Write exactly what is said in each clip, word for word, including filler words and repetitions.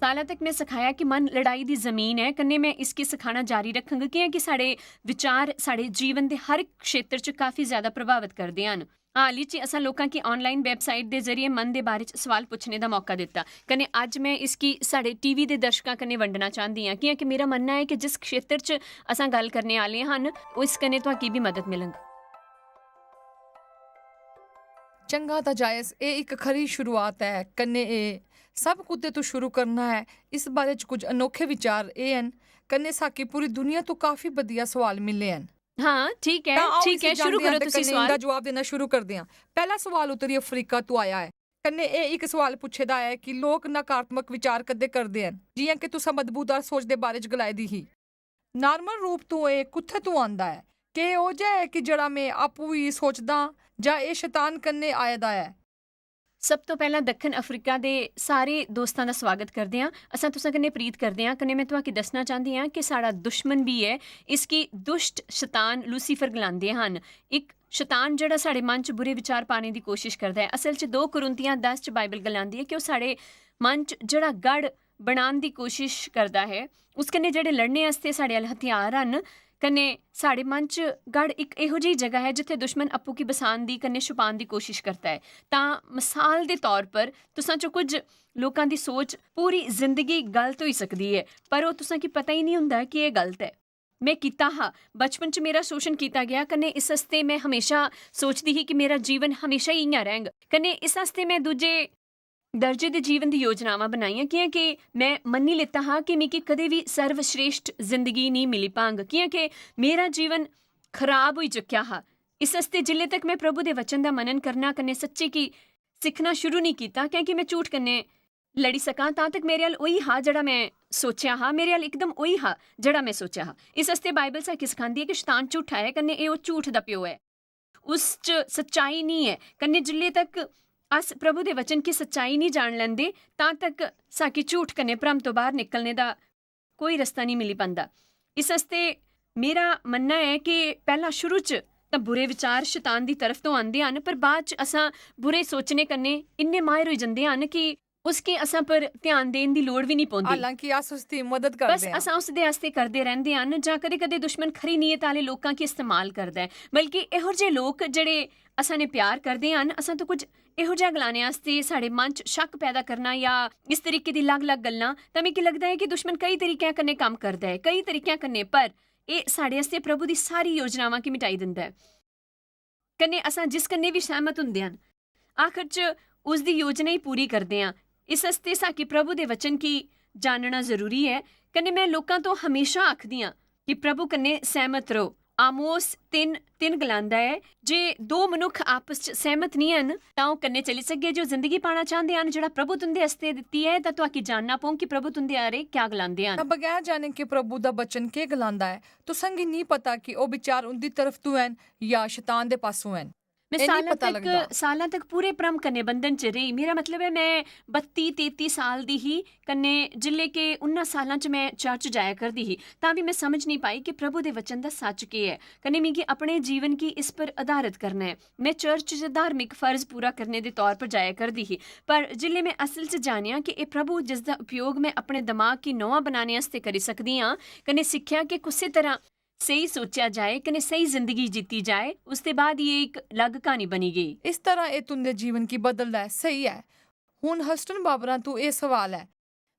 सालां तक में सखाया कि मन लड़ाई दी जमीन ऐ, कन्नै में इसगी सखाना जारी रखंग, कि'यां कि साढ़े विचार साढ़े जीवन दे हर क्षेत्र च काफी ज्यादा प्रभावत करदे हन। हाल ही च असां लोकां गी ऑनलाइन वैबसाइट दे जरिए मन दे बारे च सवाल पुच्छने दा मौका दित्ता, कन्नै अज्ज में इसगी साढ़े टीवी दे दर्शकां कन्नै वंडना चांह्दी आं, कि'यां कि मेरा मन्नना ऐ कि जिस क्षेत्र च असां गल्ल करने आह्ले हन, ओह् इस कन्नै तुहां गी बी मदद मिलंग। चंगा तां जायज, एह् इक खरी शुरुआत ऐ। कन्नै एह् सब कुतै तू शुरू करना ऐ, इस बारे च कुछ अनोखे विचार एह् हन। कन्नै साकी पूरी दुनिया तू काफी बधिया सवाल मिले हन। हां, ठीक ऐ, तां आओ ठीक इसी ऐ, शुरू जानदे आं करो ते तुसी कन्नै सवाल। इंदा जवाब देना शुरू करदे आं। पैह्ला सवाल उत्तरी अफ्रीका तू आया ऐ। कन्नै एह् इक सवाल पुच्छे दा ऐ कि लोक नकारात्मक विचार कदे करदे हन, जि'यां कि तुसां बदबूदार सोच दे बारे च गलाई दी ही। नार्मल रूप तू एह् कुत्थै तू आंदा ऐ? केह् ओह् जेहा ऐ कि जेह्ड़ा में आपूं ई सोचदा आं, जां एह् शतान कन्नै आए दा ऐ? सब तो पैह्लां दक्खन अफ्रीका दे सारे दोस्तां दा स्वागत करदे आं। असां तुसें कन्नै प्रीत करदे आं, कन्नै में तुहां गी दस्सना चांह्दी आं कि साढ़ा दुश्मन बी ऐ। इसगी दुष्ट शतान लूसीफर गलांदे हन। इक शतान जेह्ड़ा साढ़े मन च बुरे विचार पाने दी कोशिश करदा ऐ। असल च दो कुरिन्थियां दस च बाइबल गलांदी ऐ कि ओह् साढ़े मन च जेह्ड़ा गढ़ बनाने दी कोशिश करदा ऐ, उस कन्नै जेह्ड़े लड़ने आस्तै साढ़े अल हथियार हन, कन्नै साढ़े मन च गढ़ इक एहो जेही जगह ऐ जित्थै दुश्मन आपूं गी बसान दी कन्नै छुपान दी कोशिश करदा ऐ। तां मसाल दे तौर पर तुसां चो कुछ लोकां दी सोच पूरी जिंदगी गलत होई सकदी ऐ, पर ओह् तुसां गी पता ही निं होंदा कि एह् गलत ऐ। में कीता हा, बचपन च मेरा शोशन कीता गेआ, कन्नै इस आस्तै में हमेशा सोचदी ही कि मेरा जीवन हमेशा ही इ'यां रैंह्ग। कन्नै इस आस्तै में दूजे दर्जे दे जीवन दी योजनावां बनाइयां, कि'यां कि में मन्नी लैता हा कि मिगी कदें बी सर्वश्रेष्ठ जिंदगी नेईं मिली पांग, कि'यां कि मेरा जीवन खराब होई चुकेआ हा। इस आस्तै जिल्लै तक में प्रभु दे वचन दा मनन करना कन्नै सच्चे गी सिक्खना शुरू नेईं कीता, क्योंकि में झूठ कन्नै लड़ी सकां, तां तक मेरे अल उही हा जेह्ड़ा में सोचेआ हा, मेरे अल इकदम उही हा जेह्ड़ा में सोचेआ हा। इस आस्तै बाइबल साकी सखांदी ऐ कि शतान झूठा ऐ, कन्नै एह् ओह् झूठ दा प्यो ऐ। उस च सच्चाई निं ऐ। कन्नै जिल्लै तक अस प्रभु दे वचन गी सच्चाई निं जान लैंदे, तां तक साकी झूठ कन्नै भ्रम तो बाह्र निकलने दा कोई रस्ता निं मिली पांदा। इस आस्तै मेरा मन्नना ऐ कि पैह्ला शुरू च तां बुरे विचार शतान दी तरफ तो आंदे हन, पर बाद च असां बुरे सोचने कन्नै इन्ने माहिर होई जंदे हन कि उसगी असां पर ध्यान देन दी लोड़ बी निं पौंदी। हालांकि अस उसदी मदद बस करदे आं। असां उसदे आस्तै करदे रैंह्दे हन, जां कदें-कदें दुश्मन खरी नीयत आह्ले लोकां गी इस्तेमाल करदा ऐ। बल्कि एहो जेह् लोक जेह्ड़े असां ने प्यार करदे हन, असां तो कुछ एहो जेहा गलाने आस्तै साढ़े मन च शक्क पैदा करना जां इस तरीके दी अलग-अलग गल्लां, तां मिगी लगदा ऐ कि दुश्मन केई तरीकें कन्नै कम्म करदा ऐ, केई तरीकें कन्नै, पर एह् साढ़े आस्तै प्रभु दी सारी योजनावां गी मिटाई दिंदा ऐ। कन्नै असां जिस कन्नै बी सैह्मत होंदे हन, आखर च उसदी योजना ही पूरी करदे आं। इस आस्तै साकी प्रभु दे वचन गी जानना जरूरी ऐ। कन्नै में लोकां तो हमेशा आखदी आं कि प्रभु कन्नै सैह्मत र'वो। आमोस तिन्न तिन्न गलांदा ऐ, "जे दो मनुक्ख आपस च सैह्मत निं हन, तां ओह् कन्नै चली सकगे। जे ओह् जिंदगी पाना चांह्दे हन, जेह्ड़ा प्रभु तुं'दे आस्तै दित्ती ऐ, तां तुआकी जानना पौंग कि प्रभु तुं'दे आरे क्या गलांदे हन।" तां बगैर जाने कि प्रभु दा वचन केह् गलांदा ऐ, तुसें गी निं पता कि ओह् विचार उं'दी तरफ तू हैन जां शतान दे पासों हैन। में एह् निं सालां पता तक लगदा। सालां तक पूरे भ्रम कन्नै बंधन च रेही। मेरा मतलब ऐ, में बत्ती तेती साल दी ही, कन्नै जिल्लै के उन्ना सालां च में चर्च जाया करदी ही, तां बी में समझ निं पाई कि प्रभु दे वचन दा सच्च केह् ऐ। कन्नै मिगी अपने जीवन गी इस पर आधारत करना ऐ। में चर्च च धार्मिक फर्ज पूरा करने दे तौर पर जाया करदी ही, पर जिल्लै में असल च जानेआ कि एह् प्रभु जिसदा उपयोग में अपने दमाग गी नमां बनाने आस्तै करी सकदी आं, कन्नै सिक्खेआ कि कुसै तरह स्हेई सोचेआ जाए कन्नै स्हेई जिंदगी जीती जाए, उसदे बाद एह् इक अलग क्हानी बनी गेई। इस तरह एह् तुं'दे जीवन गी बदलदा ऐ। स्हेई ऐ। हुन हस्टन बाबरा तू एह् सवाल ऐ।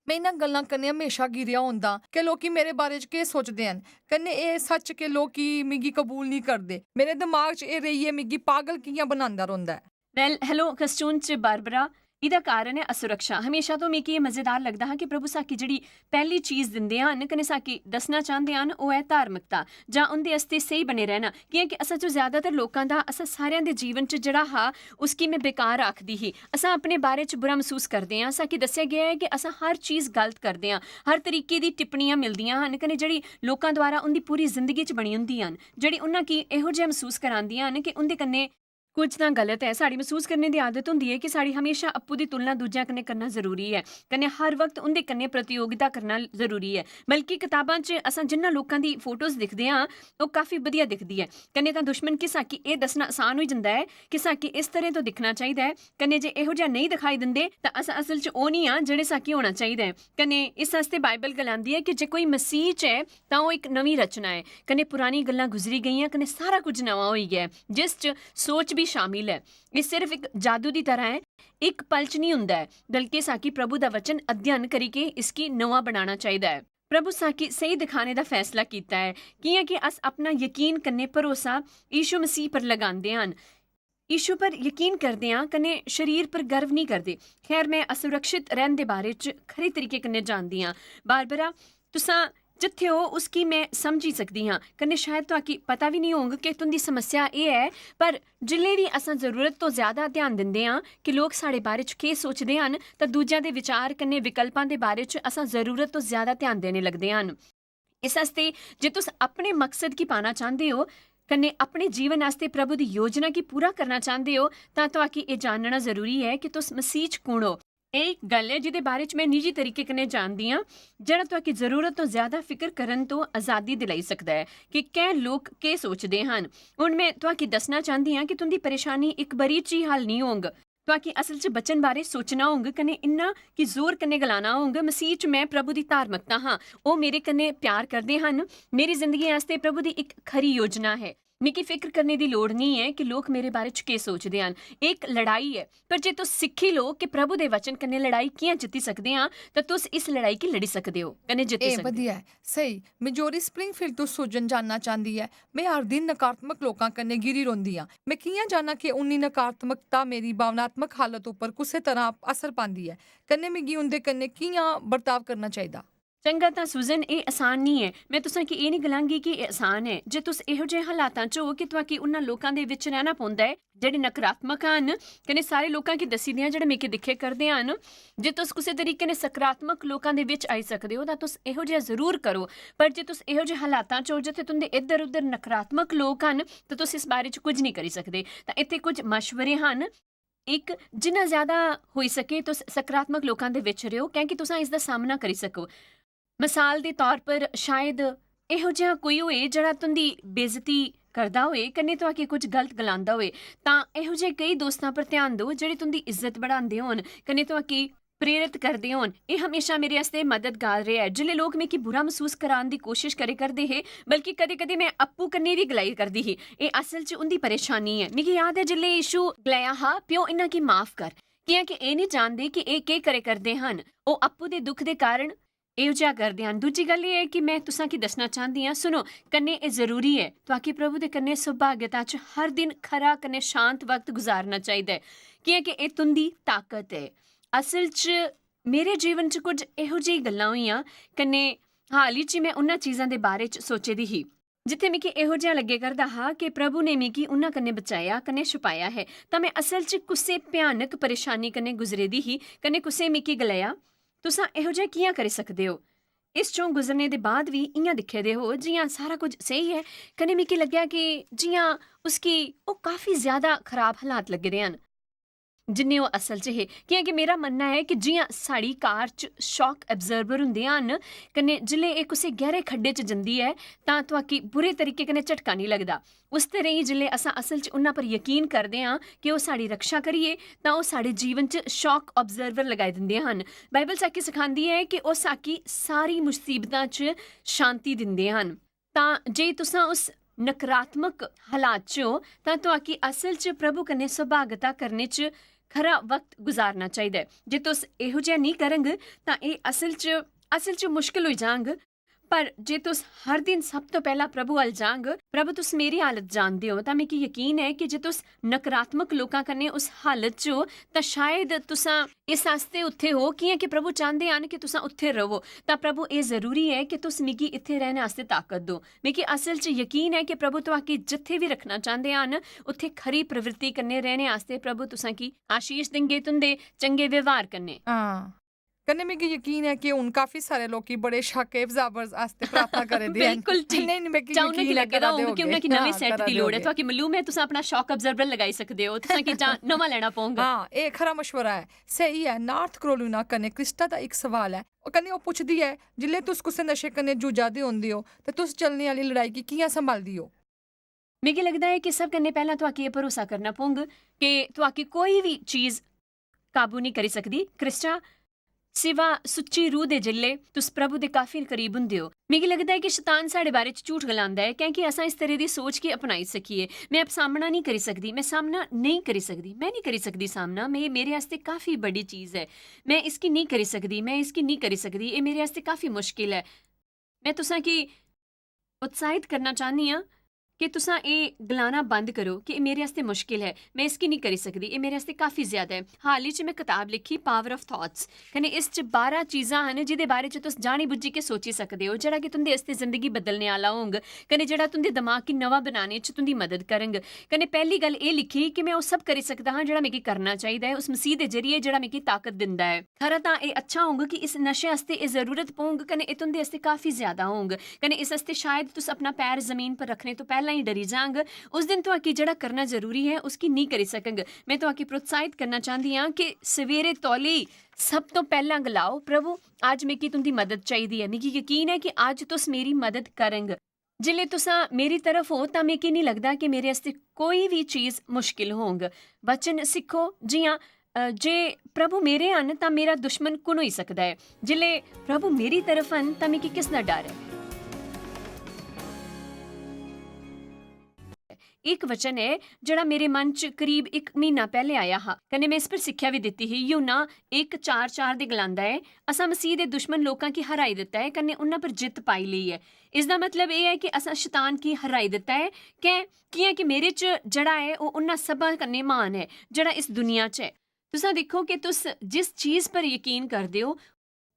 में इ'नें गल्लां कन्नै म्हेशा घिरेआ होंदा कि लोकी मेरे बारे च केह् सोचदे हन। कन्नै एह् सच्च कि लोकी मिगी कबूल निं करदे। मेरे दमाग च एह् रेहियै मिगी पागल कि'यां बनांदा रौंह्दा ऐ। वैल, हेलो, कस्टून च बारबरा। एह्दा कारण ऐ असुरक्षा। हमेशा तो मिगी एह् मजेदार लगदा हा कि प्रभु साकी जेह्ड़ी पैह्ली चीज दिंदे हन कन्नै साकी दस्सना चांह्दे हन, ओह् ऐ धार्मिकता, जां उं'दे आस्तै स्हेई बने रैह्ना। कि'यां कि असां चो ज्यादातर लोकां दा, असां सारेआं दे जीवन च जेह्ड़ा हा, उसगी में बेकार आखदी ही। असां अपने बारे च बुरा मसूस करदे आं। साकी दस्सेआ गेआ ऐ कि असां हर चीज गलत करदे आं। हर तरीके दी टिप्पणियां मिलदियां हन कन्नै जेह्ड़ी लोकां द्वारा उं'दी पूरी जिंदगी च बनी होंदियां हन, जेह्ड़ी उन्हां गी एहो जेहा मसूस करांदियां हन कि उं'दे कन्नै कुछ तां गलत ऐ। साढ़ी मसूस करने दी आदत होंदी ऐ कि साढ़ी हमेशा अप्पू दी तुलना दूजेआं कन्नै करना जरूरी ऐ, कन्नै हर वक्त उं'दे कन्नै प्रतियोगिता करना जरूरी ऐ। बल्कि कताबां च असां जिन्ना लोकां दी फोटोज दिखदे आं, ओह् काफी बधिया दिखदी ऐ। कन्नै तां दुश्मन गी साकी एह् दस्सना आसान होई जंदा ऐ कि साकी इस तरह तो दिक्खना चाहिदा ऐ। कन्नै जे एहो जेहा नेईं दिखाई दिंदे, तां अस असल च ओह् निं आं जेह्ड़े साकी होना चाहिदा ऐ। कन्नै इस आस्तै बाइबल गलांदी ऐ कि जे कोई मसीह च ऐ, तां ओह् इक नमीं रचना ऐ। कन्नै पुरानी गल्लां गुजरी गेइयां, कन्नै सारा कुछ नमां होई गेआ ऐ, जिस च सोच बी शामिल ऐ। एह् सिर्फ इक जादू दी तरह ऐ, इक पल च निं होंदा ऐ, बल्कि साकी प्रभु दा वचन अध्ययन करियै इसगी नमां बनाना चाहिदा ऐ। प्रभु साकी स्हेई दिखाने दा फैसला कीता ऐ, कि'यां कि अस अपना यकीन कन्नै भरोसा यीशु मसीह पर लगांदे हन। यीशु पर यकीन करदे आं, कन्नै शरीर पर गर्व निं करदे। खैर, में असुरक्षित रैह्न दे बारे च खरे तरीके कन्नै जानदी आं। बारबरा, तुसां जित्थै ओ, उसगी में समझी सकदी आं, कन्नै शायद तुआकी पता बी निं होंग कि तुं'दी समस्या एह् ऐ, पर जिसलै बी असां जरूरत तो ज्यादा ध्यान दिंदे आं कि लोक साढ़े बारे च केह् सोचदे हन, तां दूजेआं दे विचार कन्नै विकल्पां दे बारे च असां जरूरत तो ज्यादा ध्यान देने लगदे हन। इस आस्तै जे तुस अपने मकसद गी पाना चांह्दे ओ, कन्नै अपने जीवन आस्तै प्रभु दी योजना गी पूरा करना चांह्दे ओ, तां तुआकी एह् जानना जरूरी ऐ कि तुस मसीह च कुण ओ। एह् इक गल्ल ऐ जिदे बारे च में निजी तरीके कन्नै जानदी आं, जेह्ड़ा तुआकी जरूरत तो ज्यादा फिकर करन तो आजादी दिलाई सकदा ऐ कि कैं लोक केह् सोचदे हन। हुन में तुआकी दस्सना चांह्दी आं कि तुं'दी परेशानी इक बारी च ही हल निं होंग। तुआकी असल च वचन बारे सोचना होंग, कन्नै इन्ना कि जोर कन्नै गलाना होंग, "मसीह च में प्रभु दी धार्मिकता हां, ओह् मेरे कन्नै प्यार करदे हन, मेरी जिंदगी आस्तै प्रभु दी इक खरी योजना ऐ। मिगी फिक्र करने दी लोड़ निं ऐ कि लोक मेरे बारे च केह् सोचदे हन।" एह् इक लड़ाई ऐ, पर जे तुस सिक्खी लो कि प्रभु दे वचन कन्नै लड़ाई कि'यां जित्ती सकदे आं, तां तुस इस लड़ाई गी लड़ी सकदे ओ, कन्नै जित्ती एह् सकदे ओ। बधिया ऐ। स्हेई, मिजोरी स्प्रिंगफील्ड तो सुजन जानना चांह्दी ऐ, "में हर दिन नकारात्मक लोकां कन्नै घिरी रौंह्दी आं। में कि'यां जान्नां कि उं'दी नकारात्मकता मेरी भावनात्मक हालत उप्पर कुसै तरह असर पांदी ऐ? कन्नै मिगी उं'दे कन्नै कि'यां बर्ताव करना चाहिदा?" चंगा तां सुजन, एह् आसान निं ऐ। में तुसें गी एह् निं गलांगी कि एह् आसान ऐ। जे तुस एहो जेह् हालातां च ओ कि तुआकी उन्ना लोकां दे विच रैह्ना पौंदा ऐ जेह्ड़े नकारात्मक हन, कन्नै सारे लोकां गी दस्सी देआं जेह्ड़े मिगी दिक्खे करदे हन, जे तुस कुसै तरीके नै सकारात्मक लोकां दे विच आई सकदे ओ, तां तुस एहो जेहा जरूर करो। पर जे तुस एहो जेह् हालातां च ओ जित्थै तुं'दे इद्धर-उद्धर नकारात्मक लोक हन, तां तुस इस बारे च कुछ नेईं करी सकदे। तां इत्थै कुछ मशवरे हन। इक, जिन्ना ज्यादा होई सके तुस सकारात्मक लोकां दे विच र'वो, कैंह् कि तुसां इसदा सामना करी सको। मसाल दे तौर पर, शायद एहो जेहा कोई होए जेह्ड़ा तुं'दी बेइज्जती करदा होए, कन्नै तुआकी कुछ गलत गलांदा होए, तां एहो जेह् केई दोस्तां पर ध्यान देओ जेह्ड़े तुं'दी इज्जत बढ़ांदे होन, कन्नै तुआकी प्रेरित करदे होन। एह् हमेशा मेरे आस्तै मददगार रेहा ऐ। जिसलै लोक मिगी बुरा मसूस करान दी कोशश करे करदे हे, बल्कि कदें-कदें में आपूं कन्नै बी गलाई करदी ही, "एह् असल च उं'दी परेशानी ऐ।" मिगी याद ऐ जिसलै यीशु गलाया हा, "प्यो, इन्हां गी माफ कर, कि'यां कि एह् निं जानदे कि एह् केह् करे करदे हन।" ओह् आपूं दे दुख दे कारण एह् जेहा करदे हन। दूजी गल्ल एह् ऐ कि में तुसां गी दस्सना चांह्दी आं, सुनो, कन्नै एह् जरूरी ऐ, तुआकी प्रभु दे कन्नै सौभाग्यता च हर दिन खरा कन्नै शांत वक्त गुजारना चाहिदा ऐ, कि'यां कि एह् तुं'दी ताकत ऐ। असल च मेरे जीवन च कुछ एहो जेही गल्लां होइयां, कन्नै हाल ही च में उन्हां चीजां दे बारे च सोचे दी ही, जित्थै मिगी एहो जेहा लग्गे करदा हा कि प्रभु ने मिगी उन्हां कन्नै बचाया कन्नै छुपाया है। तां में असल च कुसै भयानक परेशानी कन्नै गुजरे दी ही, कन्नै कुसै मिगी गलाया, "तुसां एहो जेहा कि'यां करी सकदे ओ? इस चों गुजरने दे बाद बी इ'यां दिक्खे दे हो जि'यां सारा कुछ स्हेई ऐ।" कन्नै मिगी लग्गेआ कि जि'यां उसगी ओह् काफी ज्यादा खराब हालात लग्गे दे हन, जिन्ने ओह् असल च हे। कि'यां कि मेरा मन्नना ऐ कि जि'यां साढ़ी कार च shock absorber होंदे हन, कन्नै जिसलै एह् कुसै गैह्रे खड्डे च जंदी ऐ, तां तुआकी बुरे तरीके कन्नै झटका निं लगदा। उस तरह ही जिसलै असां असल च उन्हां पर यकीन करदे आं कि ओह् साढ़ी रक्षा करिए, तां ओह् साढ़े जीवन च shock absorber लगाई दिंदे हन। बाइबल साकी सखांदी ऐ कि ओह् साकी सारी मुसीबतां च शांति दिंदे हन। तां जे तुसां उस नकारात्मक हालात च ओ, तां तुआकी असल च प्रभु कन्नै सौभागता करने च खरा वक्त गुजारना चाहिदा ऐ। जे तुस एहो जेहा नेईं करंग, तां एह् असल च, असल च मुश्कल होई जांग। पर जे तुस हर दिन सब तो पैह्ला प्रभु अल जांग, "प्रभु, तुस मेरी हालत जानदे ओ," तां मिगी यकीन ऐ कि जे तुस नकारात्मक लोकां कन्नै उस हालत च ओ, तां शायद तुसां इस आस्तै उत्थे ओ, कि'यां कि प्रभु चांह्दे हन कि तुसां उत्थे र'वो। तां प्रभु, एह् जरूरी ऐ कि तुस मिगी इत्थे रैह्ने आस्तै ताकत दो। मिगी असल च यकीन ऐ कि प्रभु तुआकी जित्थे बी रक्खना चांह्दे हन, उत्थे खरी प्रवृत्ति कन्नै रैह्ने आस्तै प्रभु तुसां गी आशीष देंगे तुं'दे चंगे व्यवहार कन्नै। हां। कन्नै मिगी यकीन ऐ कि हून काफी सारे लोकी बड़े शॉक एब्जॉर्बर्स आस्तै प्रार्थना करै दे हैन। बिल्कुल ठीक। नेईं, नेईं, मिगी चाहे उ'नें गी यकीन ऐ, लग्गे दा करा दे होग कि उ'नें गी नमें हां, सैट करा दी दे लोड़ ऐ। होगे। तुआकी मालूम ऐ, तुस अपना शॉक अब्जॉर्बर लगाई सकदे ओ, तुसें गी जां नमां लैना पौग। हां, एह् खरा मशवरा ऐ, स्हेई ऐ। नार्थ करोलिना कन्नै क्रिस्टा दा इक सवाल ऐ। ओह् कन्नै ओह् पुछदी ऐ, "जिसलै तुस कुसै नशे कन्नै जूझा दे होंदे ओ, ते तुस चलने आह्ली लड़ाई गी कि'यां संभालदी ओ?" मिगी लगदा ऐ कि सब कन्नै पैह्लां तुआकी एह् भरोसा करना पौग कि तुआकी कोई बी चीज काबू नेईं करी सकदी। क्रिस्टा, सिवा सुच्ची रूह दे, जिसलै तुस प्रभु दे काफी करीब होंदे ओ। मिगी लगदा ऐ कि शतान साढ़े बारे च झूठ गलांदा ऐ, क्योंकि असां इस तरह दी सोच गी अपनाई सकिए। "में अब सामना नेईं करी सकदी, में सामना नेईं करी सकदी, में नेईं करी सकदी सामना, में, मेरे आस्तै काफी बड्डी चीज ऐ, में इसगी नेईं करी सकदी, में इसगी नेईं करी सकदी, एह् मेरे आस्तै काफी मुश्किल ऐ।" में तुसें गी उत्साहित करना चाह्न्नी आं कि तुसां एह् गलाना बंद करो कि एह् मेरे आस्तै मुश्किल ऐ, में इसगी नेईं करी सकदी, एह् मेरे आस्तै काफी ज्यादा ऐ। हाल ही च में कताब लिखी, पावर ऑफ थॉट्स, कन्नै इस च बारां चीजां हन जिदे बारे च तुस जानी बुज्झी के सोची सकदे ओ, जेह्ड़ा कि तुंदे आस्तै जिंदगी बदलने आह्ला होंग, कन्नै जेह्ड़ा तुंदे दमाग गी नमां बनाने च तुंदी मदद करंग। कन्नै पैह्ली गल्ल एह् लिखी कि में ओह् सब करी सकदा हां जेह्ड़ा मिगी करना चाहिदा ऐ उस मसीह दे जरिए जेह्ड़ा मिगी ताकत दिंदा ऐ। खरा तां एह् अच्छा होंग कि इस नशे आस्तै एह् जरूरत पौंग, कन्नै एह् तुंदे आस्तै काफी ज्यादा होंग, कन्नै इस आस्तै शायद तुस अपना पैर जमीन पर रखने तो पैह्लां ही डरी जांग। उस दिन तुआकी जेह्ड़ा करना जरूरी ऐ, उसगी नेईं करी सकंग। में तुआकी प्रोत्साहित करना चांह्दी आं कि सवेरे तौले ही सब तो पैह्लां गलाओ, "प्रभु, अज्ज मिगी तुंदी मदद चाहिदी ऐ। मिगी यकीन ऐ कि अज्ज तुस मेरी मदद करंग।" जिसलै तुसां मेरी तरफ हो, तां मिगी नेईं लगदा कि मेरे आस्तै कोई बी चीज मुश्किल होंग। वचन सिक्खो, जि'यां, अ, "जे प्रभु मेरे हन, तां मेरा दुश्मन कु'न होई सकदा ऐ? जिसलै प्रभु मेरी तरफ हन, तां मिगी किस दा डर ऐ?" इक वचन ऐ जेह्ड़ा मेरे मन च करीब इक म्हीना पैह्ले आया हा, कन्नै में इस पर सिक्खेआ बी दित्ती ही। यूहन्ना इक चार चार दे गलांदा ऐ, "असां मसीह दे दुश्मन लोकां गी हराई दित्ता ऐ, कन्नै उन्हां पर जित्त पाई लेई ऐ।" इसदा मतलब एह् ऐ कि असां शतान गी हराई दित्ता ऐ। कैं? कि'यां कि मेरे च जेह्ड़ा ऐ, ओह् उन्हां सब्भां कन्नै म्हान ऐ जेह्ड़ा इस दुनिया च ऐ। तुसां दिक्खो कि तुस जिस चीज पर यकीन करदे ओ,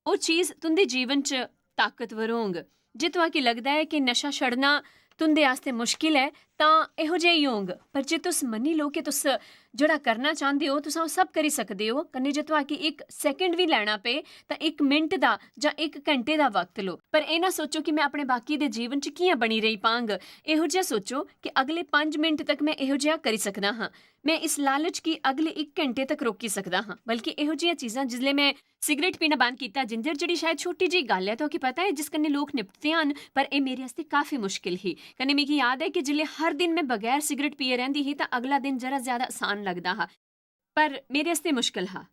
ओह् चीज तुं'दे जीवन च ताकतवर होंग। जे तुआकी लगदा ऐ कि नशा छड़ना तुं'दे आस्तै मुश्किल ऐ, तां एहो जेहा ही होंग। पर जे तुस मन्नी लो कि तुस जेह्ड़ा करना चांह्दे ओ, तुस ओह् सब करी सकदे ओ। कन्नै जे तुआकी इक सैकंड बी लैना पे, तां इक मिंट दा जां इक घैंटे दा वक्त लो। पर एह् ना सोचो कि में अपने बाकी दे जीवन च कि'यां बनी रेही पांग। एहो जेहा सोचो कि अगले पंज मिंट तक में एहो जेहा करी सकदा हां। में इस लालच गी अगले इक घैंटे तक रोकी सकदा हां। बल्कि एहो जेहियां चीजां, जिसलै में सिगरेट पीना बंद कीता, जिंजर, जेह्ड़ी शायद छोटी जेही गल्ल ऐ, तुआकी पता ऐ, जिस कन्नै लोक निपटदे हन, पर एह् मेरे आस्तै काफी मुश्किल ही। कन्नै मिगी याद ऐ कि जिसलै हर दिन में बगैर सिगरेट पिए रैंह्दी ही, तां अगला दिन जरा ज्यादा आसान लगदा हा, पर मेरे आस्तै मुश्किल हा।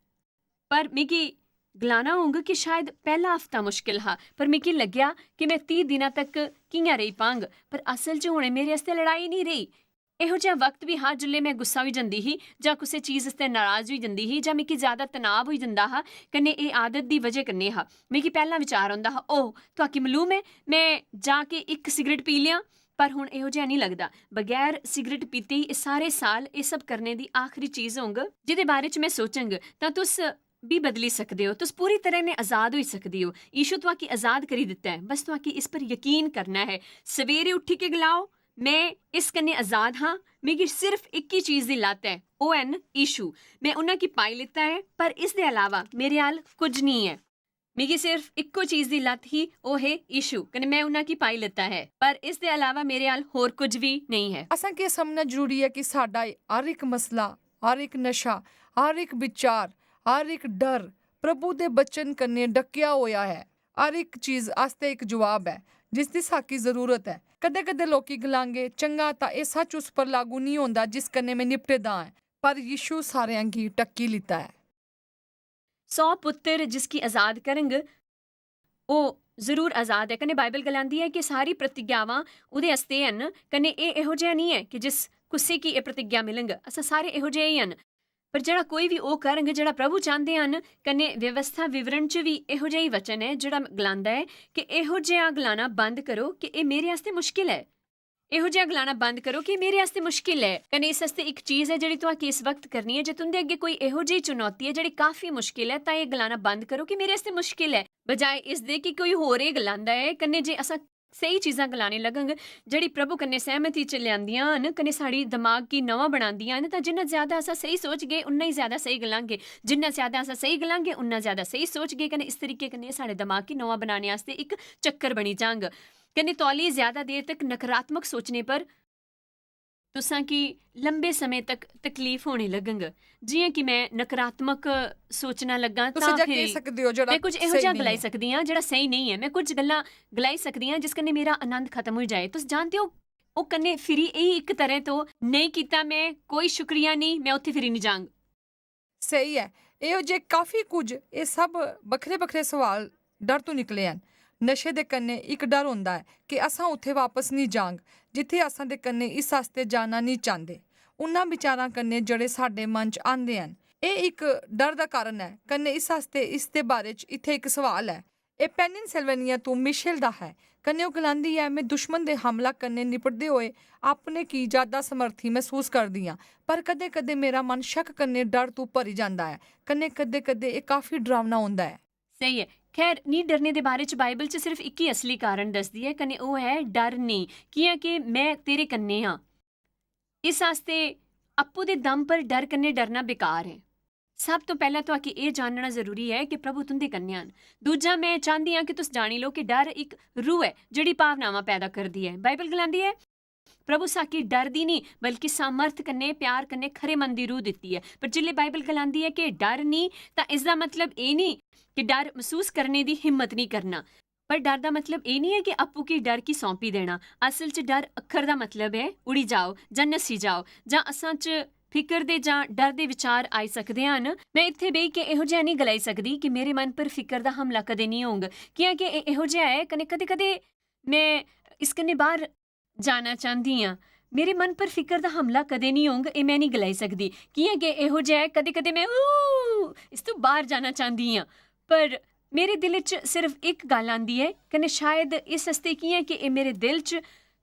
पर मिगी गलाना होंग कि शायद पैह्ला हफ्ता मुश्किल हा, पर मिगी लग्गेआ कि में तीह् दिनां तक कि'यां रेही पांग। पर असल च हुन एह् मेरे आस्तै लड़ाई नेईं रेही। एहो जेहा वक्त बी हा जिसलै में गुस्सा होई जंदी ही, जां कुसै चीज आस्तै नराज होई जंदी ही, जां मिगी ज्यादा तनाव होई जंदा हा। कन्नै एह् आदत दी वजह कन्नै हा। मिगी पैह्लां विचार औंदा हा, "ओह, तुआकी मालूम ऐ, में जां के इक सिगरेट पी लेआं।" पर हुन एहो जेहा नेईं लगदा। बगैर सिगरेट पीते ही एह् सारे साल एह् सब करने दी आखरी चीज होंग जेह्दे बारे च में सोचंग। तां तुस बी बदली सकदे ओ। तुस पूरी तरह नै आजाद होई सकदे ओ। यीशु तुआकी आजाद करी दित्ता ऐ। बस तुआकी इस पर यकीन करना ऐ। सवेरे उट्ठी के गलाओ, "में इस कन्नै आजाद हां। मिगी सिर्फ इक ही चीज दी लत्त ऐ, ओह् हैन यीशु। में उन्हां गी पाई लैता ऐ, पर इस दे अलावा मेरे अल कुछ नेईं ऐ।" मिगी सिर्फ इक्को चीज दी लत्त ही, ओह् हे यीशु, कन्नै में उन्हां गी पाई लैता ऐ। पर इस दे अलावा मेरे अल होर कुछ बी नेईं ऐ। असें केह् समझना जरूरी ऐ कि साढ़ा हर इक मसला, हर इक नशा, हर इक विचार, हर इक डर प्रभु दे वचन कन्नै ढक्केआ होया ऐ। हर इक चीज आस्तै इक जवाब ऐ, जिसदी साकी जरूरत ऐ। कदें-कदें लोकी गलांगे, "चंगा, तां एह् सच उस पर लागू नेईं होंदा जिस कन्नै में निपटे दा ऐ।" पर यीशु सारेआं गी ढक्की लित्ता ऐ। सौ पुत्तर जिसगी आजाद करंग, ओह् जरूर आजाद ऐ। कन्नै बाइबल गलांदी ऐ कि सारी प्रतिज्ञावां ओह्दे आस्तै हन। कन्नै एह् एहो जेहा नेईं ऐ कि जिस कुसै गी एह् प्रतिज्ञा मिलंग। असां सारे एहो जेह् ही हन। पर जेह्ड़ा कोई बी ओह् करंग जेह्ड़ा प्रभु चांह्दे हन, कन्नै व्यवस्था विवरण च बी एहो जेहा ही वचन ऐ जेह्ड़ा गलांदा ऐ कि एहो जेहा गलाना बंद करो कि एह् मेरे आस्तै मुश्किल ऐ। एहो जेहा गलाना बंद करो कि मेरे आस्तै मुश्किल ऐ। कन्नै इस आस्तै इक चीज ऐ जेह्ड़ी तुआकी इस वक्त करनी ऐ। जे तुं'दे अग्गें कोई एहो जेही चुनौती ऐ जेह्ड़ी काफी मुश्किल ऐ, तां एह् गलाना बंद करो कि मेरे आस्तै मुश्किल ऐ, बजाए इस दे कि कोई होर एह् गलांदा ऐ। कन्नै जे असां स्हेई चीजां गलाने लगङ, जेह्ड़ी प्रभु कन्नै सैह्मति च लेआंदियां न, कन्नै साढ़ी दमाग गी नमां बनांदियां न। तां जिन्ना ज्यादा अस स्हेई सोचगे, उन्ना ही ज्यादा स्हेई गलांगे। जिन्ना ज्यादा अस स्हेई गलांगे, उन्ना ज्यादा स्हेई सोचगे। कन्नै इस तरीके कन्नै साढ़े दमाग गी नमां बनाने आस्तै इक चक्कर बनी जांग। कन्नै तौली ज्यादा देर तक नकारात्मक सोचने पर तुसां गी लंबे समें तक तकलीफ होने लगङ। जि'यां कि में नकारात्मक सोचना लग्गां, तुस तां अजेहा फिरी केह् सकदे ओ जेह्ड़ा में कुछ एहो स्हेई जेहा नेईं गलाई ऐ? सकदी आं जेह्ड़ा स्हेई नेईं ऐ। में कुछ गल्लां गलाई सकदी आं जिस कन्नै मेरा आनंद खत्म होई जाए। तुस जानदे ओ, ओह् कन्नै फिरी एही इक तरह तो नेईं कीता में, कोई शुक्रिया नेईं, में उत्थै फिरी निं जांग। स्हेई ऐ। एहो जे काफी कुछ, एह् सब बक्खरे-बक्खरे सवाल डर तों निकले हन। नशे दे कन्नै इक डर होंदा ऐ कि असां उत्थै वापस निं जांग, जित्थै असां दे कन्नै इस आस्तै जाना निं चांह्दे। उन्हां विचारां कन्नै जेह्ड़े साढ़े मन च आंदे हन। एह् इक डर दा कारण ऐ। कन्नै इस आस्तै इस दे बारे च इत्थै इक सवाल ऐ। एह् पेनिनसिल्वेनिया तों मिशेल दा ऐ। कन्नै ओह् गलांदी ऐ, "में दुश्मन दे हमला कन्नै निपटदे होए अपने की ज्यादा समर्थी मसूस करदी आं, पर कदें-कदें मेरा मन शक कन्नै डर तों भरी जांदा ऐ। कन्नै कदें-कदें एह् काफी डरावना होंदा ऐ।" स्हेई ऐ। खैर, निं डरने दे बारे च बाइबल च सिर्फ इक ही असली कारण दसदी ऐ, कन्नै ओह् ऐ डर नेईं, कि'यां के में तेरे कन्नै आं। इस आस्तै अप्पू दे दम पर डर कन्नै डरना बेकार ऐ। सब तो पैह्लें तुआकी एह् जानना जरूरी ऐ कि प्रभु तुं'दे कन्नै हन। दूजा, में चांह्दी आं कि तुस जानी लो कि डर इक रूह ऐ जेह्ड़ी भावनावां पैदा करदी ऐ। बाइबल गलांदी ऐ, "प्रभु साकी डर दी निं, बल्कि सामर्थ कन्नै, प्यार कन्नै, खरे मन दी रूह दित्ती ऐ।" पर जिसलै बाइबल गलांदी ऐ कि डर निं, तां इसदा मतलब एह् निं कि डर मसूस करने दी हिम्मत निं करना। पर डर दा मतलब एह् निं ऐ कि अप्पू गी डर गी सौंपी देना। असल च डर अक्खर दा मतलब ऐ उड़ी जाओ जां नस्सी जाओ, जां असां च फिकर दे जां डर दे विचार आई सकदे हन। में इत्थै बेही के एहो जेहा निं गलाई सकदी कि मेरे मन पर फिकर दा हमला कदें निं होंग, कि'यां के एह् एहो जेहा ऐ। कन्नै कदें-कदें में इस कन्नै बाह्र जाना चांह्दी आं। मेरे मन पर फिकर दा हमला कदें निं होंग, एह् में निं गलाई सकदी, कि'यां के एहो जेहा ऐ। कदें-कदें में, "ऊ, इस तों बाह्र जाना चांह्दी आं।" पर मेरे दिल च सिर्फ इक गल्ल आंदी ऐ, कन्नै शायद इस आस्तै कि'यां के एह् मेरे दिल च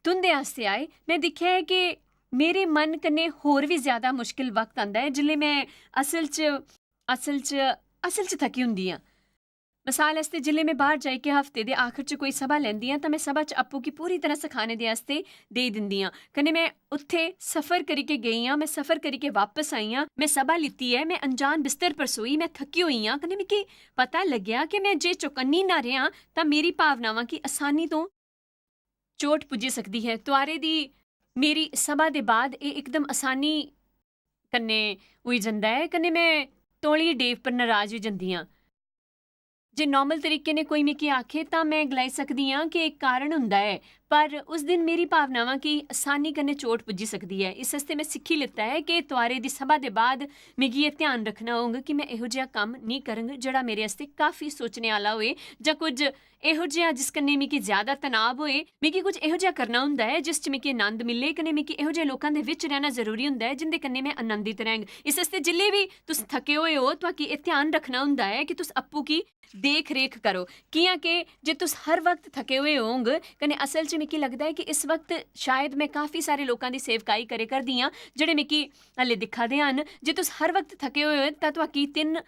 तुं'दे आस्तै आए, में दिक्खेआ ऐ के मेरे मन कन्नै होर बी ज्यादा मुश्किल वक्त आंदा ऐ, जिसलै में असल च, असल च, असल च थकी होंदी आं। मसाल आस्तै, जिसलै में बाह्र जाइयै हफ्ते दे आखर च कोई सभा लैंदी आं, तां में सभा च अप्पू गी पूरी तरह सखाने दे आस्तै देई दिंदी आं। कन्नै में उत्थै सफर करियै गेई आं, में सफर करियै बापस आई आं, में सभा लित्ती ऐ, में अनजान बिस्तर पर सोई, में थकी होई आं, कन्नै मिगी पता लग्गेआ कि में जे चौकन्नी ना रेहां, तां मेरी भावनावां गी असानी तों चोट पुज्जी सकदी ऐ। तुआरे दी मेरी सभा दे बाद एह् इकदम असानी कन्नै होई जंदा ऐ, कन्नै में तौली डेव पर नराज होई जंदी आं। जे नार्मल तरीके ने कोई मिगी आखे, तां में गलाई सकदी आं कि इक कारण होंदा ऐ, पर उस दिन मेरी भावनावां गी असानी कन्नै चोट पुज्जी सकदी ऐ। इस आस्तै में सिक्खी लैता ऐ कि तुआरे दी सभा दे बाद मिगी एह् ध्यान रक्खना होग कि में एहो जेहा कम्म निं करङ जेह्ड़ा मेरे आस्तै काफी सोचने आह्ला होए, जां कुछ एहो जेहा जिस कन्नै मिगी ज्यादा तनाव होए। मिगी कुछ एहो जेहा करना होंदा ऐ जिस च मिगी आनंद मिले, कन्नै मिगी एहो जेहे लोकां दे बिच रैह्ना जरूरी होंदा ऐ जिंदे कन्नै में आनंदित रैह्ङ। इस आस्तै जिसलै बी तुस थके होए ओ, तुआकी एह् ध्यान रक्खना होंदा ऐ कि तुस अप्पू गी देख रेख करो, कि'यां के जे तुस हर वक्त थके होए होंग, कन्नै असल च मिगी लगदा ऐ कि इस वक्त शायद में काफी सारे लोकां दी सेवकाई करे करदी आं जेह्ड़े मिगी हल्ले दिक्खा दे हन। जे तुस हर वक्त थके होए ओ, तां तुआकी तिन्न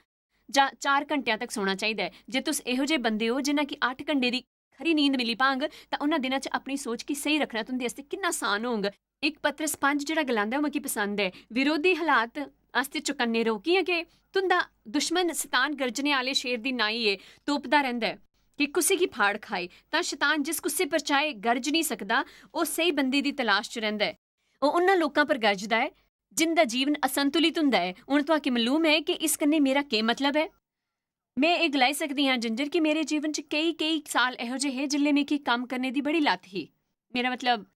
जां चार घंटेआं तक सोना चाहिदा ऐ। जे तुस एहो जेह् बंदे ओ जिन्ना कि अट्ठ घंटे दी खरी नींद मिली पांग, तां उन्ना दिनां च अपनी सोच गी स्हेई रक्खना तुं'दे आस्तै किन्ना आसान होंग। इक पतरस पंज जेह्ड़ा गलांदा ऐ, ओह् मिगी पसंद ऐ, "विरोधी हालात आस्तै चौकन्ने र'वो, कि'यां के तुं'दा दुश्मन शतान गर्जने आह्ले शेर दी नाई ऐ, तोपदा रैंह्दा ऐ कि कुसै गी फाड़ खाए।" तां शतान जिस कुसै पर चाहे गर्ज निं सकदा, ओह् स्हेई बंदे दी तलाश च रैंह्दा ऐ। ओह् उन्ना लोकां पर गर्जदा ऐ जिं'दा जीवन असंतुलित हुंदा ऐ। हुन तुआकी मालूम ऐ कि इस कन्नै मेरा केह् मतलब ऐ। में एह् गलाई सकदी आं, जिंजर, कि मेरे जीवन च केई, केई साल एहो जे हे जिसलै मिगी कम्म करने दी बड़ी लत्त ही। मेरा मतलब,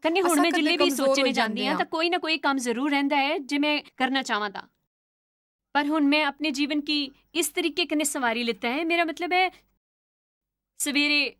कन्नै हुन असां में जिसलै कदें बी कमजोर सोचने होई जांदी जंदे आं, आं। तां कोई ना कोई कम्म जरूर रैंह्दा ऐ जे में करना चाह्वां तां। पर हुन में अपने जीवन गी इस तरीके कन्नै संवारी लैता ऐ, मेरा मतलब ऐ, सवेरे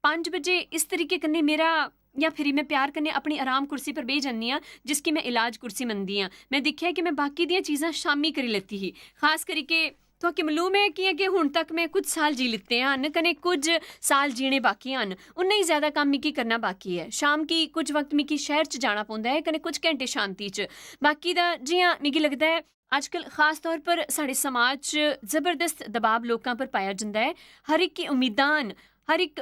पंज बजे इस तरीके कन्नै मेरा, जां फिरी में प्यार कन्नै अपनी आराम कुर्सी पर बेही जन्नी आं, जिसगी में इलाज कुर्सी मनदी आं। में दिक्खेआ कि में बाकी दियां चीजां शामीं करी लैती ही, खास करियै तुआकी मालूम ऐ, कि'यां के हुन तक में कुछ साल जी लित्ते हन, कन्नै कुछ साल जीने बाकी हन। उन्ना ही ज्यादा कम्म मिगी करना बाकी ऐ। शाम गी कुछ वक्त मिगी शैह्र च जाना पौंदा ऐ, कन्नै कुछ घैंटे शांति च। बाकी दा, जि'यां मिगी लगदा ऐ, अजकल खास तौर पर साढ़े समाज च जबरदस्त दबाव लोकां पर पाया जंदा ऐ। हर इक गी उम्मीदां न, हर इक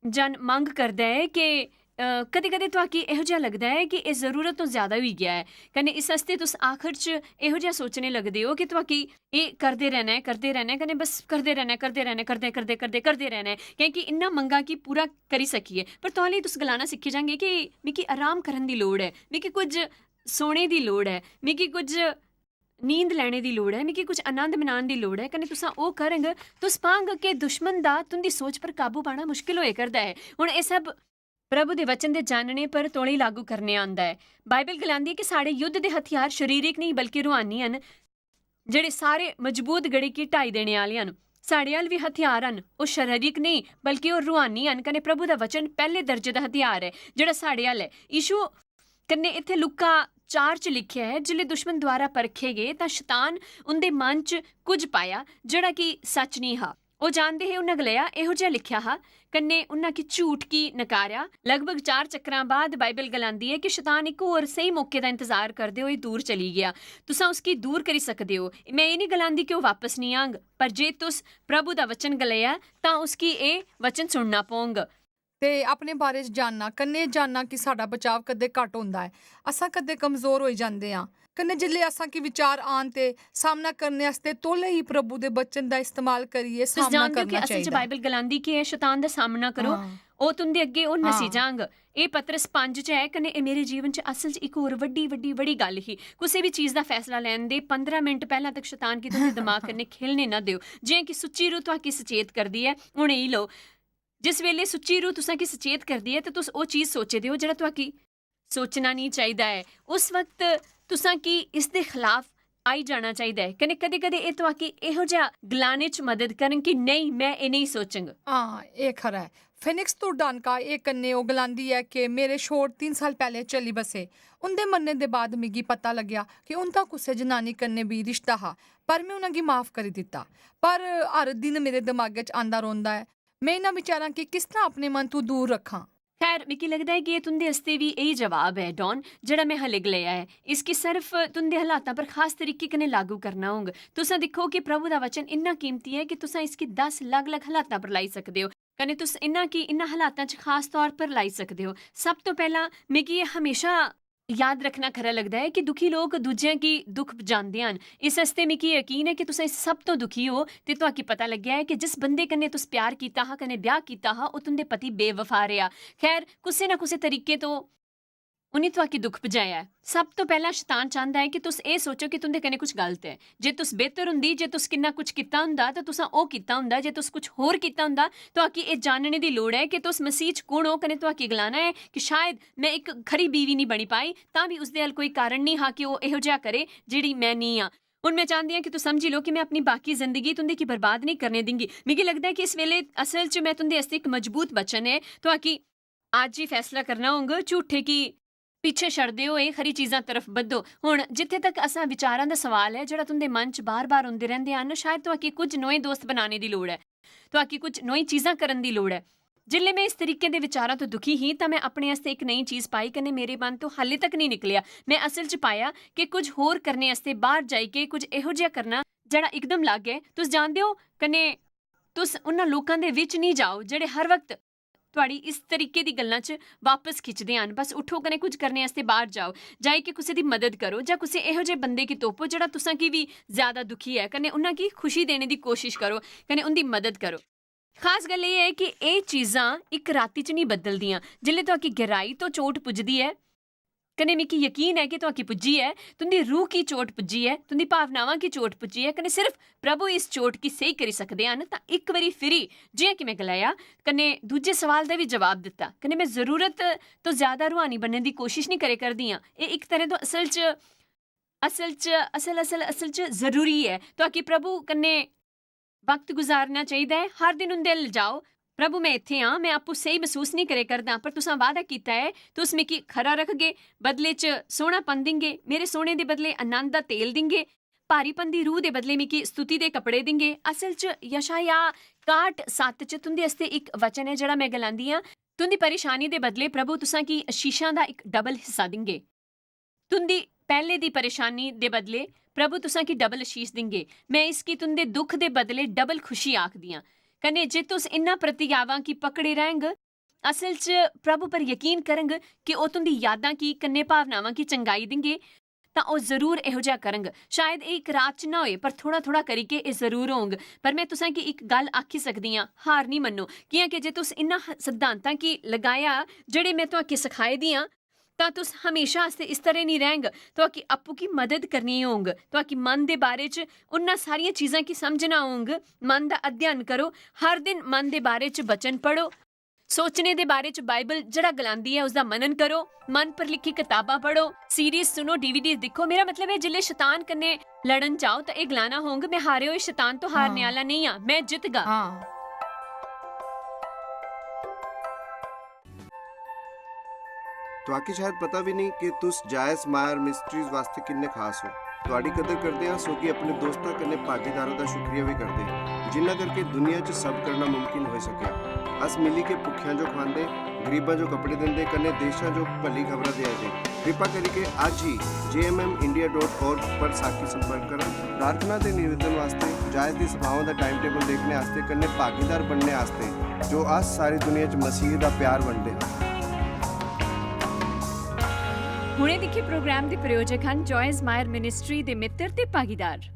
जन मंग करदा ऐ कि कदें कदें तुआकी एहो जेहा लगदा ऐ कि एह् जरूरत तो ज्यादा होई गेआ ऐ। कन्नै इस आस्तै तुस आखर च एहो जेहा सोचने लगदे ओ कि तुआकी एह् करदे रहना ऐ, करदे रहना ऐ, कन्नै बस करदे रहना ऐ, करदे रहना ऐ, करदे करदे करदे करदे रहना ऐ, क्योंकि इन्ना मंगा कि पूरा करी सकिए। पर तौले तुस गलाना सिक्खी जांगे कि मिगी आराम करन दी लोड़ ऐ, मिगी कुछ सोने दी लोड़ ऐ, मिगी कुछ नींद लैने दी लोड़ ऐ, मिगी कुछ आनंद मनान दी लोड़ ऐ। कन्नै तुसां ओह् करंग, तुस पांग कि दुश्मन दा तुंदी सोच पर काबू पाना मुश्किल होए करदा ऐ। हुन एह् सब प्रभु दे वचन दे जानने पर तौले लागू करने आंदा ऐ। बाइबल गलांदी ऐ कि साढ़े युद्ध दे हथियार शरीरिक नेईं बल्कि रूहानी हन, जेह्ड़े सारे मजबूत गढ़े गी ढाई देने आह्ले हन। साढ़े हल बी हथियार हन, ओह् शरीरिक नेईं बल्कि ओह् रूहानी हन। कन्नै प्रभु दा वचन पैह्ले दर्जे दा हथियार ऐ जेह्ड़ा साढ़े हल ऐ। यीशु कन्नै इत्थै लूका चार च लिखेआ ऐ, जिसलै दुश्मन द्वारा परखे गे तां शतान उंदे मन च कुछ पाया जेह्ड़ा कि सच नेईं हा। ओह् जानदे हे, उन्नै गलाया, "एहो जेहा लिखेआ हा।" कन्नै उन्नै कि झूठ गी नकारेआ। लगभग चार चक्करां बाद बाइबल गलांदी ऐ कि शतान इक होर स्हेई मौके दा इंतजार करदे होई दूर चली गेआ। तुसां उसगी दूर करी सकदे ओ। में एह् निं गलांदी कि ओह् वापस निं आंग, पर जे तुस प्रभु दा वचन गलाया तां उसगी एह् वचन सुनना पौंग। ते अपने बारे च जानना, कन्नै जानना कि साढ़ा बचाव कदे घट होंदा ऐ, असां कदे कमजोर होई जांदे आं। कन्नै जिसलै असां गी विचार आन ते सामना करने आस्तै तौले ही प्रभु दे वचन दा इस्तेमाल करियै तुस सामना जानदे हो कि करना असल च चाहिदा। बाइबल गलांदी कि एह् शतान दा सामना करो, हां। ओह् तुंदे अग्गे ओह् नसी हां। जांग। एह् पतरस पंज च ऐ, कन्नै एह् मेरे जीवन च असल च इक होर बड्डी बड्डी बड़ी गल्ल ही। कुसै बी चीज दा फैसला लैन दे पंदरां मिंट पैह्लां तक शतान गी तुंदे दिमाग कन्नै खेलने ना देओ। जि'यां कि सुच्ची रूह तुआकी सचेत करदी ऐ, हुन एही लो। जिस बेल्लै सुच्ची रूह तुसां गी सचेत करदी ऐ ते तुस ओह् चीज सोचे दे ओ जेह्ड़ा तुआकी सोचना निं चाहिदा ऐ, उस वक्त तुसां गी इस दे खलाफ आई जाना चाहिदा ऐ। कन्नै कदें कदें एह् तुआकी एहो जेहा गलाने च मदद करन कि नेईं, में एह् नेईं सोचंग। हां, एह् खरा ऐ। फिनिक्स तू डानका एह् कन्नै ओह् गलांदी ऐ कि मेरे शोर तिन्न साल पैह्ले चली बसे। उं'दे मरने दे बाद मिगी पता लग्गेआ कि उं'दा कुसै जनानी कन्नै बी रिश्ता हा, पर में उ'नेंगी माफ करी दित्ता। पर हर दिन मेरे दमागै च आंदा रौंह्दा ऐ। में इ'नें विचारां गी किस तरह अपने मन तू दूर रक्खां? खैर, मिगी लगदा ऐ कि एह् तुं'दे आस्तै बी एही जवाब ऐ, डॉन, जेह्ड़ा में हले गलाया ऐ। इसगी सिर्फ तुं'दे हालातां पर खास तरीके कन्नै लागू करना होंग। तुसां दिक्खो कि प्रभु दा वचन इन्ना कीमती ऐ कि तुसां इसगी दस अलग-अलग हालातां पर लाई सकदे ओ। कन्नै तुस इन्ना कि इन्ना हालातां च खास तौर पर लाई सकदे ओ। सब तो पैह्लां, मिगी एह् हमेशा याद रखना खरा लगदा ऐ कि दुखी लोक दूजें गी दुख पजांदे हन। इस आस्तै मिगी यकीन ऐ कि तुसें सब तो दुखी ओ ते तुआकी पता लग्गेआ ऐ कि जिस बंदे कन्नै तुस प्यार कीता हा, कन्नै ब्याह कीता हा, ओह् तुं'दे पति बेवफा रेहा। खैर, कुसै ना कुसै तरीके तो उ'नें तुआकी दुख पजाया ऐ। सब तो पैह्लां शतान चांह्दा ऐ कि तुस एह् सोचो कि तुं'दे कन्नै कुछ गलत ऐ। जे तुस बेहतर हुंदी, जे तुस किन्ना कुछ कीता हुंदा, तां तुसां ओह् कीता हुंदा। जे तुस कुछ होर कीता हुंदा, तुआकी एह् जानने दी लोड़ ऐ कि तुस मसीह च कु'न ओ, कन्नै तुआकी गलाना ऐ कि शायद में इक खरी बीवी निं बनी पाई, तां बी उसदे हल कोई कारण निं हा कि ओह् एहो जेहा करे जेह्ड़ी में निं आं। हुन में चांह्दी आं कि तुस समझी लो कि में अपनी बाकी जिंदगी तुं'दे गी बर्बाद नेईं करने दिंगी। मिगी लगदा ऐ कि इस वेले असल च में तुं'दे आस्तै इक मजबूत वचन ऐ। तुआकी अज्ज ही फैसला करना होंग, झूठे गी पिच्छे छड़दे होए खरी चीजां तरफ बधो। हुन जित्थे तक असां विचारां दा सवाल ऐ, जेह्ड़ा तुं'दे मन च बार-बार औंदे रैंह्दे हन, शायद तुआकी कुछ नोए दोस्त बनाने दी लोड़ ऐ। तुआकी कुछ नोई चीजां करन दी लोड़ ऐ। जिसलै में इस तरीके दे विचारां तो दुखी ही, तां में अपने आस्तै इक नई चीज पाई, कन्नै मेरे मन तो हाले तक नेईं निकलेआ। में असल च पाया कि कुछ होर करने आस्तै बाहर जाइयै कुछ एहो जेहा करना जेह्ड़ा इकदम अलग ऐ। तुस जानदे ओ, कन्नै तुस उन्हां लोकां दे विच नेईं जाओ जेह्ड़े हर वक्त थुआड़ी इस तरीके दी गल्लां च बापस खिचदे हन। बस उठो कन्नै कुछ करने आस्तै बाहर जाओ। जाइयै कुसै दी मदद करो जां कुसै एहो जेहे बंदे गी तोपो जेह्ड़ा तुसां गी बी ज्यादा दुखी ऐ। कन्नै उन्हां गी खुशी देने दी कोशिश करो, कन्नै उंदी मदद करो। खास गल्ल एह् ऐ कि एह् चीजां इक राती च नेईं बदलदियां। जिसलै तुआकी गैहराई तो चोट पुजदी ऐ, कन्नै मिगी यकीन ऐ कि तुआकी पुज्जी ऐ, तुंदी रूह गी चोट पुज्जी ऐ, तुंदी भावनावां गी चोट पुज्जी ऐ, कन्नै सिर्फ प्रभु इस चोट गी स्हेई करी सकदे हन, तां इक बारी फिरी, जि'यां कि में गलाया, कन्नै दूजे सवाल दा बी जवाब दित्ता, कन्नै में जरूरत तो ज्यादा रूहानी बनने दी कोशिश नेईं करे करदी आं। एह् इक तरह तो असल च, असल च, असल, असल, असल च जरूरी ऐ। तुआकी प्रभु कन्नै वक्त गुजारना चाहिदा ऐ। हर दिन उंदे अल जाओ, "प्रभु, में इत्थै आं, में आपूं स्हेई मसूस नेईं करे करदा, पर तुसां वादा कीता ऐ, तुस मिगी खरा रखगे, बदले च सोह्नापन दिंगे, मेरे सोने दे बदले आनंद दा तेल दिंगे, भारीपन दी रूह दे बदले मिगी स्तुति दे कपड़े दिंगे।" असल च यशायाह काह्ट सत्त च तुंदे आस्तै इक वचन ऐ जेह्ड़ा में गलांदी आं, "तुंदी परेशानी दे बदले प्रभु तुसां गी आशीषां दा इक डबल हिस्सा दिंगे।" तुंदी पैह्ले दी परेशानी दे बदले प्रभु तुसां गी डबल आशीष दिंगे। में इसगी तुंदे दुख दे बदले डबल खुशी आखदी आं। कन्नै जे तुस इन्ना प्रतिज्ञावां गी पकड़े रैंह्ग, असल च प्रभु पर यकीन करंग कि ओह् तुं'दी यादां गी कन्नै भावनावां गी चंगाई देंगे, तां ओह् जरूर एहो जेहा करंग। शायद एह् इक रात च ना होए, पर थोह्ड़ा-थोह्ड़ा करियै एह् जरूर होंग। पर में तुसें गी इक गल्ल आखी सकदी आं, हार निं मन्नो, कि'यां कि जे तुस इन्ना ह-, सिद्धांतां गी लगाया जेह्ड़े में तुआके सखाए दे आं, तां तुस हमेशा आस्तै इस तरह निं रैह्ंग। तुआकी आपूं गी मदद करनी होंग, तुआकी मन दे बारे च उन्ना सारियां चीजां गी समझना होंग। मन दा अध्ययन करो, हर दिन मन दे बारे च वचन पढ़ो। सोचने दे बारे च बाइबल जेह्ड़ा गलांदी ऐ, उसदा मनन करो। मन पर लिखी कताबां पढ़ो, सीरीज सुनो, डीवीडी दिक्खो। मेरा मतलब ऐ, जिसलै शैतान कन्नै लड़न जाओ, तां एह् गलाना होंग, "मैं हारे होए शैतान तो हारने हाँ। आह्ला नेईं आं, मैं जितगा।" हाँ। तुआकी शायद पता भी नहीं कि तुस जायस मायर मिस्ट्रीज वास्ते किन्ने खास हो। तुआडी कदर करदे आं, सोगी अपने दोस्तां कन्नै भागीदारां दा शुक्रिया भी करदे आं, जिन्ना करके दुनिया च सब करना मुमकिन होई सकेआ। अस मिली के भुक्खेआं जो खुआंदे, गरीबां जो कपड़े दिंदे, कन्नै देशां जो भली खबरां देआ दे। कृपा करियै अज्ज ही J M M India dot org पर साकी संपर्क करो। प्रार्थना ते निवेदन वास्ते, जायस दी सभाओं दा टाइम टेबल देखने आस्ते, कन्नै भागीदार बनने आस्ते, जो अस सारी दुनिया च मसीह दा प्यार बंडदे हां। हुणे दिक्खे प्रोग्राम दे प्रायोजक हन जॉयस मायर मिनिस्ट्री दे मित्र ते भागीदार।